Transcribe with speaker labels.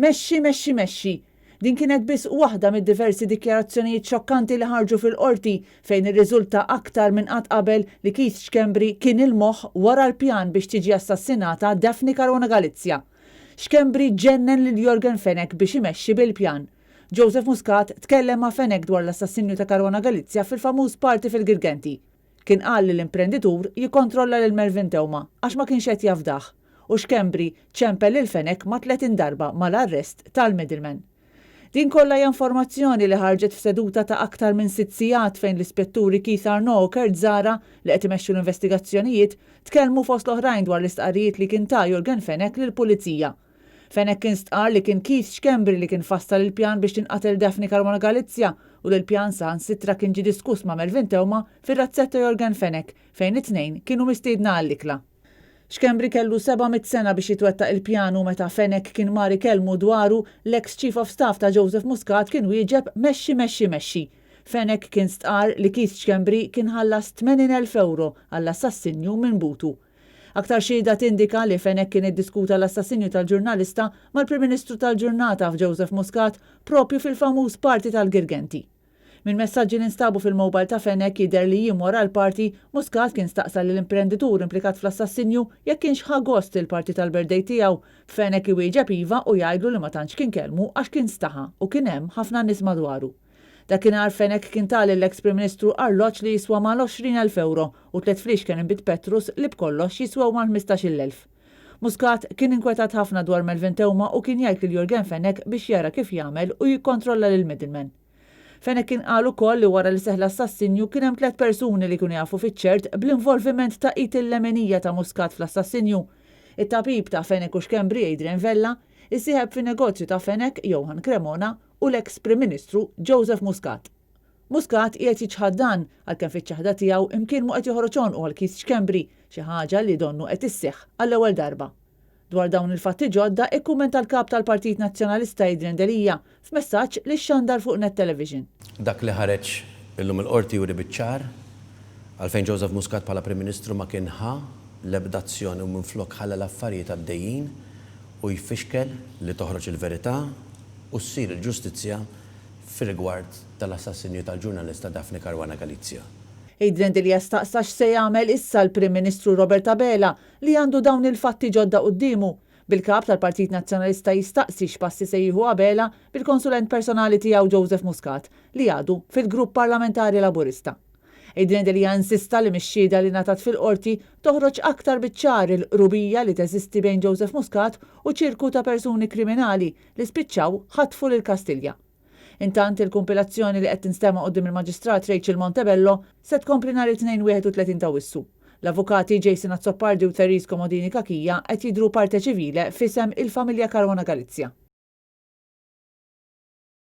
Speaker 1: Mexxi, mexxi, mexxi! Din kienet biss waħda mid-diversi dikjarazzjonijiet xokkanti li ħarġu fil-Qorti fejn irriżulta aktar minn qatt qabel li Keith Schembri kien il-moħħ wara l-pjan biex tiġi assassinata Daphne Caruana Galizia. Schembri ġennen lil Yorgen Fenech biex imexxi bil-pjan. Joseph Muscat tkellem ma' Fenech dwar l-assassinju ta' Caruana Galizia fil-famuż party fil-Girgenti. Kien qal lill-imprenditur jikkontrolla lil Melvin Theuma għax ma kienx qed jafdah u Schembri ċempel lil Fenech ma' 30 darba mal-arrest tal-middleman. Din kollha hija informazzjoni li ħarġet f'seduta ta' aktar minn sitt sigħat fejn l-Ispetturi Keith Arnaud u Kurt Zahra, li qed imexxu l-investigazzjonijiet, tkellmu fost l-oħrajn dwar l-istqarrijiet li kien ta Yorgen Fenech lill-Pulizija. Fenech kien stqarr li kien Keith Schembri li kien fassal il-pjan biex tinqatel Daphne Caruana Galizia u li l-pjan saħansitra kien ġie diskuss ma' Melvin Theuma fir-razzett ta' Yorgen Fenech fejn it-tnejn kienu mistiedna għall-ikla. Schembri kellu 700 sena biex jitwettaq il-pjan u meta Fenech kien mar ikellmu dwaru, l-eks Chief of Staff ta' Joseph Muscat kien wieġeb mexxi mexxi mexxi. Fenech kien stqarr li Keith Schembri kien ħallas 80,000 ewro għall-assassinju minn butu. Aktar xhieda tindika li Fenech kien iddiskuta l-assassinju tal-ġurnalista mal-Prim Ministru tal-ġurnata f'Joseph Muscat propju fil-famuż party tal-Girgenti. Minn messaġġi li nstabu fil-mobile ta' Fenech jidher li jiem wara l-party, Muscat kien staqsa lill-imprenditur implikat fl-assassinju jekk kienx ħa gost il-party tal-birthday tiegħu, b'Fenech iwieġeb iva u jgħidlu li ma tantx kien kellmu għax kien staħa u kien hemm ħafna nies madwaru. Dakinhar Fenech kien ta lill-eks Prim Ministru arloġġ li jiswa mal-20,000 ewro u tlett fliexken inbid Petrus li b'kollox jiswew mal-15,000. Muscat kien inkwetat ħafna dwar Melvin Theuma u kien jgħid lil Yorgen Fenech biex jara kif jagħmel u jikkontrolla lill-middleman. Fenech kien qal ukoll li wara li seħħ l-assassinju kien hemm tlett persuni li kienu jafu fiċ-ċert bl-involviment ta' id il-leminija ta' Muscat fl-assassinju, it-tabib ta' Fenech u Schembri Adrian Vella, is-sieħeb fin-negozju ta' Fenech Johann Cremona u l-eks Prim Ministru Joseph Muscat. Muscat qiegħed jiċħad dan, għalkemm fiċ-ċaħda tiegħu imkien mhu qed joħroġ għonqu għal Keith Schembri, xi ħaġa li donnu qed isseħħ għall-ewwel darba. Dwar dawn il-fatti ġodda ikkummenta l-Kap tal-Partit Nazzjonalista Adrian Delia f'messaġġ li xxandar fuq Net Television.
Speaker 2: Dak li ħareġ illum il-Qorti juri biċ-ċar għalfejn Joseph Muscat bħala Prim Ministru ma kien ħa l-ebda azzjoni u minflok ħalla l-affarijiet għaddejjin u jfixkel li toħroġ il-verità u ssir il-ġustizzja fir-rigward tal-assassinju tal-ġurnalista Daphne Caruana Galizia.
Speaker 1: Adrian Delia staqsa x'se jagħmel issa l-Prim Ministru Robert Abela li għandu dawn il-fatti ġodda quddiemu, bil-Kap tal-Partit Nazzjonalista jistaqsi x'passi se jieħu Abela bil-konsulent personali tiegħu Joseph Muscat li għadu fil-Grupp Parlamentari Laburista. Adrian Delia insista li mix-xhieda li ngħatat fil-Qorti toħroġ aktar biċ-ċar il-qrubija li teżisti bejn Joseph Muscat u ċirku ta' persuni kriminali li spiċċaw ħatfu lil Kastilja. Intant, il-kumpilazzjoni li qed tinstema' quddiem il-Maġistrat Rachel Montebello se tkompli nhar it-Tnejn 31 t'Awwissu. L-avukati Jason Azzopardi u Therese Comodini Cachia qed jidhru parte civile f'isem il-familja Caruana Galizia.